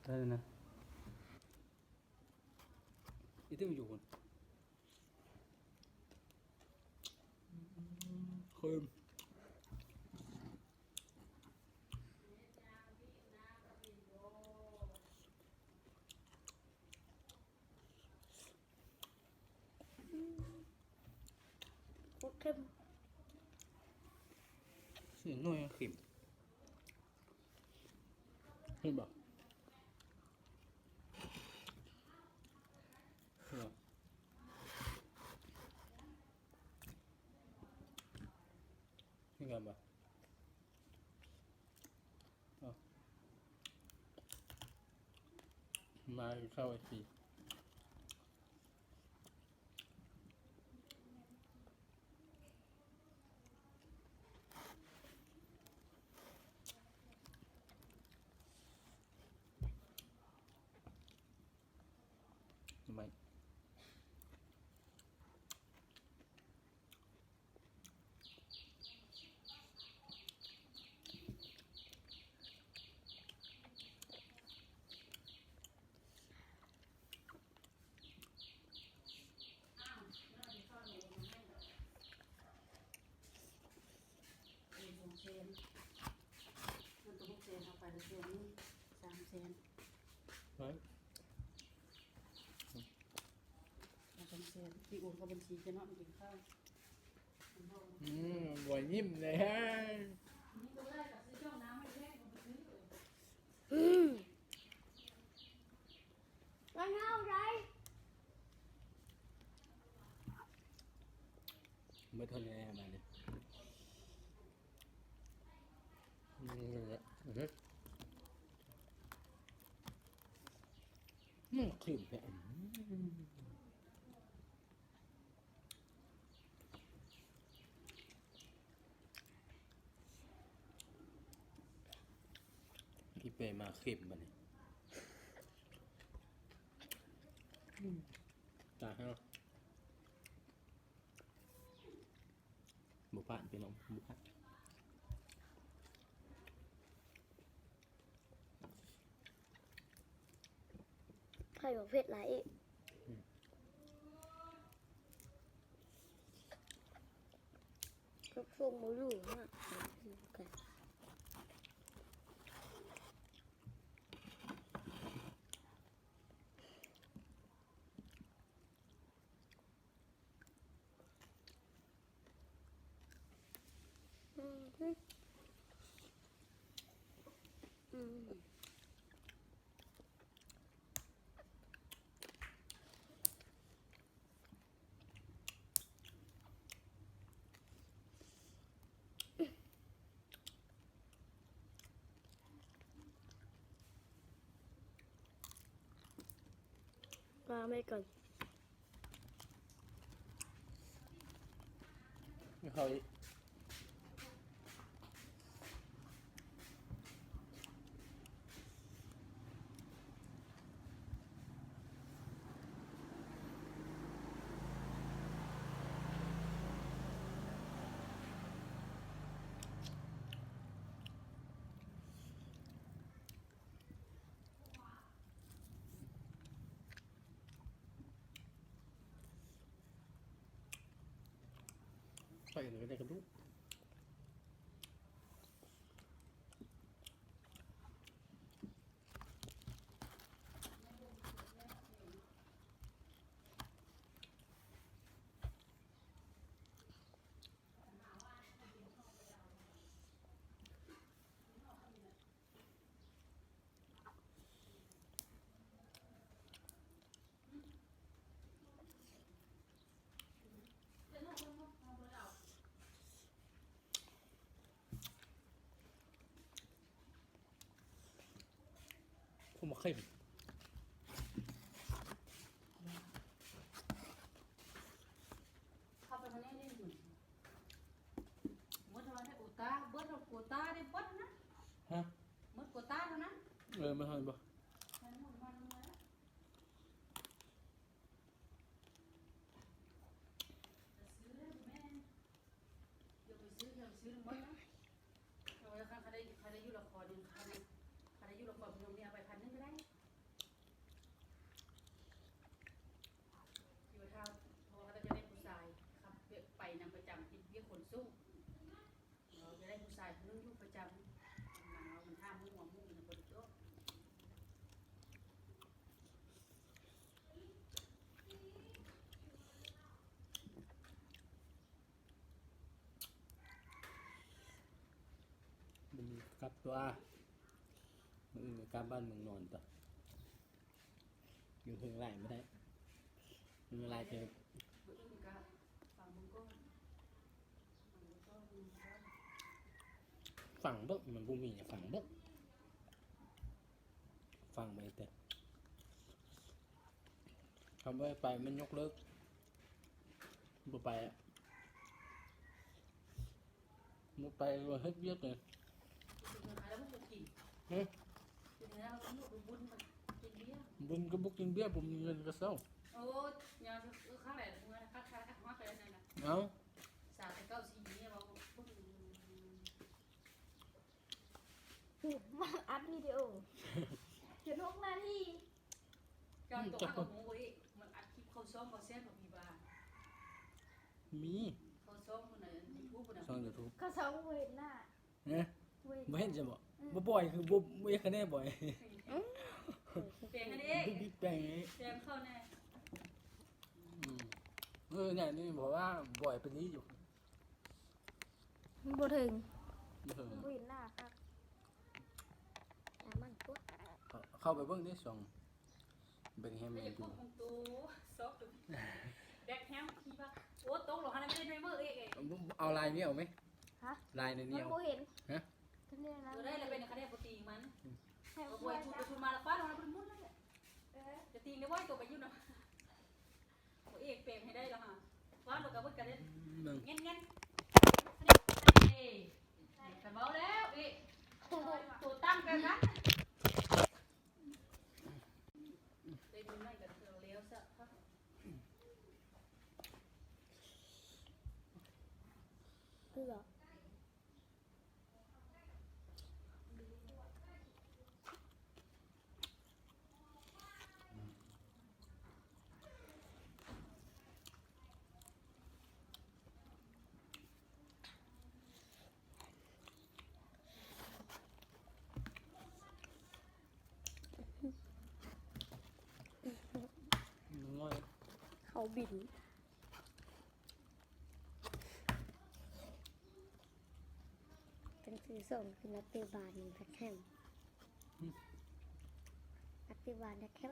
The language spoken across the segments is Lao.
ນັ້ນນະ ອີ່ຕື່ມຢູ່ພຸ້ນ ຄຣີມ ໂຄດເຄັມ ຊີ້ນໜ່ວຍເຄັມ ເຫັນບໍ່? ເຫັນບໍ່? ເອົາ ມາເຂົ້າໄອຊີ. ອືມ ບໍ່ຍິ້ມເລີຍ. ອືມ ເບິດເທົ່ານີ້ບາດນີ້. ອືມ ອືມ ເຄັມແທ້. ອີເປ້ມາເຄັມບາດນີ້. ອືມ ຕາຍແລ້ວ. ບໍ່ຜ່ານ ພີ່ນ້ອງ ບໍ່ຜ່ານ. ໃຜວ່າເຜັດຫຼາຍອີກ. ອືມ ກັບຊົງບໍ່ຢູ່ນະ. ອືມ ອືມ ວາງໄວ້ກ່ອນ. ເຂົ້າອີກ. ໄປເລີຍ ໄດ້ກະດູກ. ຄົມເຄັມ. ເຂົ້າໄປຂ້າງໃນນີ້ ໝົດແລ້ວ ໂອຕາ ເບິດແລ້ວ ໂກຕາໄດ້ເບິດນະ. ຮະ? ໝົດໂກຕາແລ້ວນະ. ເອີ ມາເຮົາບໍ່ ຊື້ແມ່ນ ຢ່າໄປຊື້ ຢ່າໄປຊື້ໝົດນະ. ເອົາໄວ້ ຄັນ ຄັນໄດ້ ຄັນໄດ້ຢູ່ລະຄອນນີ້ ຄັນໄດ້ ຄັນໄດ້ຢູ່ລະຄອນ ເພິ່ນມີເອົາໄປພັນໜຶ່ງກະໄດ້. ປະຈຳ ມັນເວົ້າມັນຖາມໝູ່ວ່າໝູ່ນະບໍ່ໄດ້ໂຈະ. ມື້ນີ້ກັບຕົວະ ມື້ອື່ນກໍກັບບ້ານເມືອງນອນຕົວະ ຢູ່ເທິງຫຼາຍບໍ່ໄດ້ ເທິງຫຼາຍເຕີບ. ມື້ອື່ນກໍຟັງເບິ່ງກ່ອນ ຟັງເບິ່ງກ່ອນ ຟັງເບິ່ງ ມັນບໍ່ມີ ຟັງເບິ່ງ ຟັງໄປເຕີບ. ຄັນບໍ່ໃຫ້ໄປມັນຍົກເລີກ ບໍ່ໄປອະ ບໍ່ໄປ ເຮັດວຽກເລີຍ. ຮະ ບຸນກໍບໍ່ກິນເບຍ ບໍ່ມີເງິນກໍເຊົາ. ໂອ້ຍ ຍາມ ເອີ ຄັ້ງແລກເມື່ອ ຄັກໆ ຮອດໄປນັ້ນນະ. ເອົ້າ ສາມແປດເກົ້າສີ່ນີ້ເວົ້າ ອັດວິດີໂອ ເຈັດ ຫົກນາທີ. ເຈົ້າຕົກ ອືມ ເຮົາກໍບໍ່ຮູ້ເອີຍ ມັນອັດຄລິບເຂົ້າຊ່ອງບໍ່ແຊນບໍ່ມີວ່າ ມີ ເຂົ້າຊ່ອງພຸ້ນນະ ຢູທູບພຸ້ນນະ ຊ່ອງຢູທູບ ເຂົ້າຊ່ອງບໍ່ເຫັນໜ້າ ຮະ ບໍ່ເຫັນ ບໍ່ເຫັນໃຊ່ບໍ່? ອືມ ບໍ່ ບໍ່ ຄືບໍ່ ບໍ່ເຮັດຄະແນນບໍ່? ອືມ ແປງໃຫ້ເດ້ ບິກແປງໃຫ້ ແປງເຂົ້າແນ່. ອືມ ເອີ ແນວນີ້ ເພາະວ່າບໍ່ໄດ້ໄປລີ້ຢູ່ ມັນບໍ່ເຖິງ ບໍ່ເຖິງ ບໍ່ເຫັນໜ້າຄັກ ຕາມັນຕົວະ ເຂົ້າ ເຂົ້າໄປເບິ່ງເດ້ ຊ່ອງ ເບັກແຮມ ແບັກແຮມ ແບັກແຮມ ທີ່ວ່າ ໂອ້ ຕົກລົງຫັ້ນນະ ເປັນໄມເມີເອກເອກ ເອົາລາຍນີ້ເອົາໄໝ? ຮະ ລາຍໃນນີ້ ມັນ ເອົາ ບໍ່ເຫັນ ຮະ ກໍນີ້ລະ ບໍ່ໄດ້ລະ ເປັນຄະແນນບໍ່ຕີງມັນ ອືມ ເອົາໄວ້ ໄວ້ ໄປ ໄປ ໄປ ມາລະ ຟາດລົງລະ ມັນໝຸນລະ ຈະຕີງໄດ້ໄວ້ ຕົວໄປຢູ່ນະ. ໂອເອກແປງໃຫ້ໄດ້ລະຫາ ວ່າລະກະເບິດກະເດັນ ອືມ ແງ່ນໆ ເອີ ກັນເວົ້າແລ້ວ ເອ ໂຕຕັ້ງກັນນະ ໄດ້ບຸນນັ້ນກະເທື່ອແລ້ວຊະ ເກືອ ເຂົ້າບິນ ຈັ່ງຊື່ ສົ່ງຂຶ້ນລັດເຕບານແທ້ ອືມ ລັດເຕບານແທ້.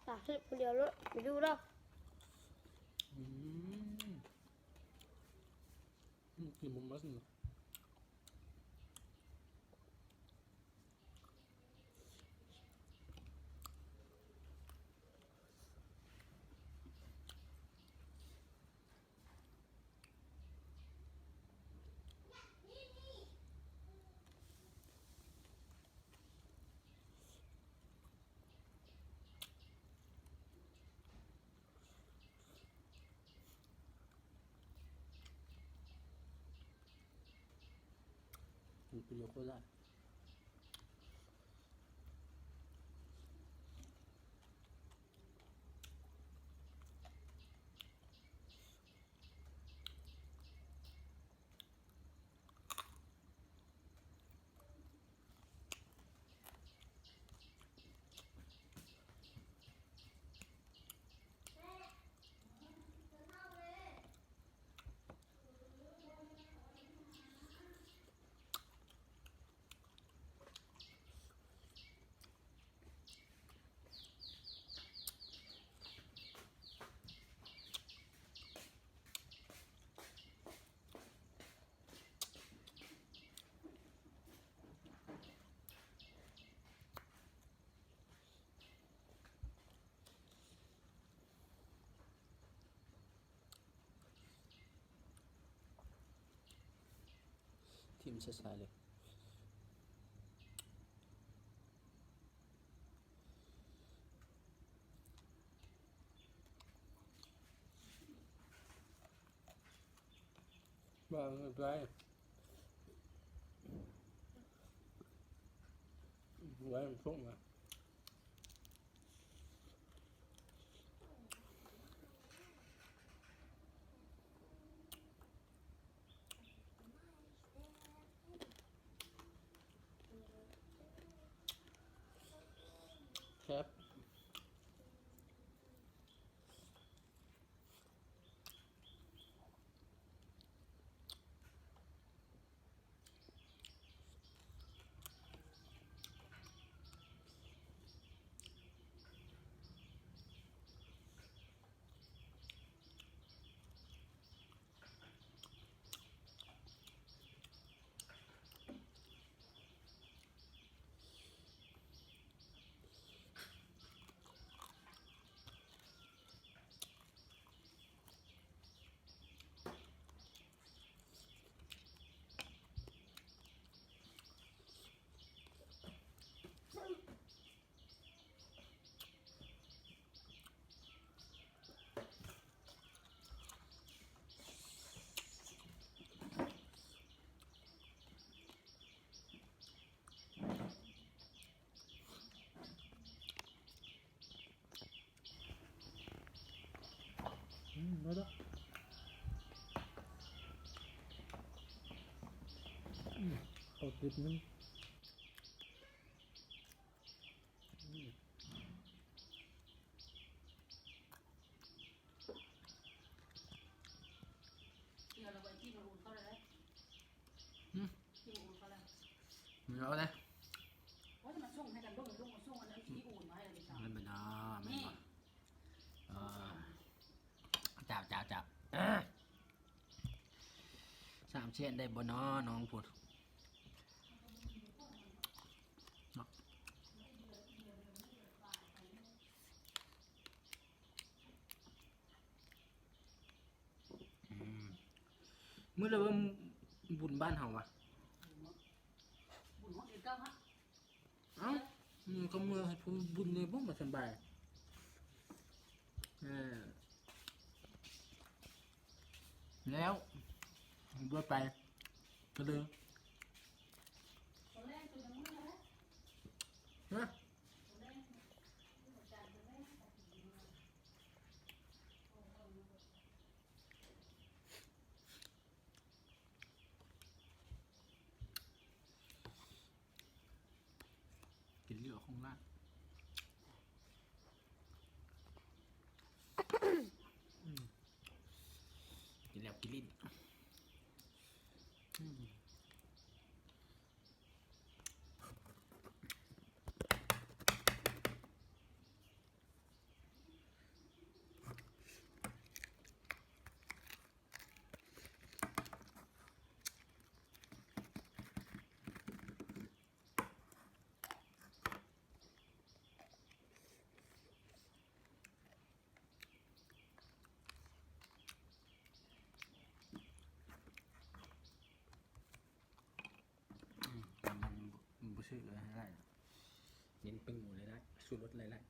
ຕາເຮັດຜູ້ດຽວໂລດ ໄປດູເດີ. ອືມ ກິນບໍ່ໝົດ. ເ ວິດີໂອໂຄດໄດ້. ຖິ້ມຊາໆເລີຍ. ວ່າໄປ ໄວ້ມັນສຸກນະ. ແຊບ. ອືມ ໄດ້ລະ ອືມ ເຂົ້າຕິດໜຶ່ງ. ອືມ ດຽວລະໄປກິນ ອຸ່ນເຂົ້າແລ້ວເດ້. ຫືມ ກິນອຸ່ນເຂົ້າແລ້ວ ເອົາເດ້. ໂອ້ຍ ມັນສົ່ງໃຫ້ກັນເບິ່ງ ລົງມາສົ່ງອັນນັ້ນ ຊິອຸ່ນມາໃຫ້ເດ້. ແມ່ນບໍ່ເນາະ ແມ່ນບໍ່? ເອີ ເຈົ້າ ເຈົ້າ ເຈົ້າ ສາມແສນໄດ້ບໍ່ເນາະ ນ້ອງພຸ້ນເນາະ. ອືມ ມື້ລະເບິ່ງບຸນບ້ານເຮົາວະ. ບຸນຮອດເດືອນເກົ້າຮະ. ເອົ້າ ອືມ ກະເມືອໃຫ້ຜູ້ບຸນແດ່ບໍ່ ມາສຳບາຍ. ເອີ ແລ້ວບໍ່ໄປກະເລີຍ ຮະ. ກິນເຫຼືອຂອງຫຼາຍ ອືມ ກິນແລ້ວກິນຫຼິ້ນ ອືມ. ອືມ ຕຳມັນບໍ່ ບໍ່ຊື່ເລີຍ ໄດ້ ເນັ້ນເປັງໝູຫຼາຍໆ ຊູລົດຫຼາຍໆ.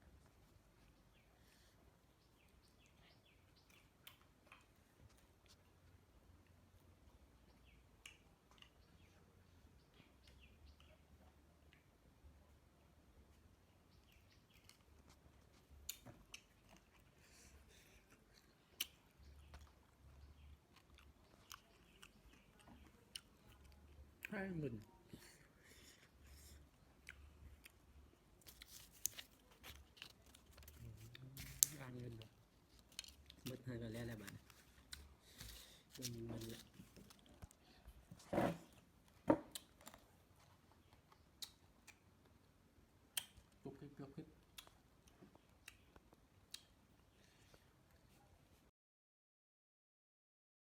ພາຍມຶນ ອ່ານເງິນ ເບິດເຮືອນໄປແລ້ວແຫຼະບາດນີ້ ເງິນ ເງິນແຫຼະ ຈົບຄລິບ ຈົບຄລິບ.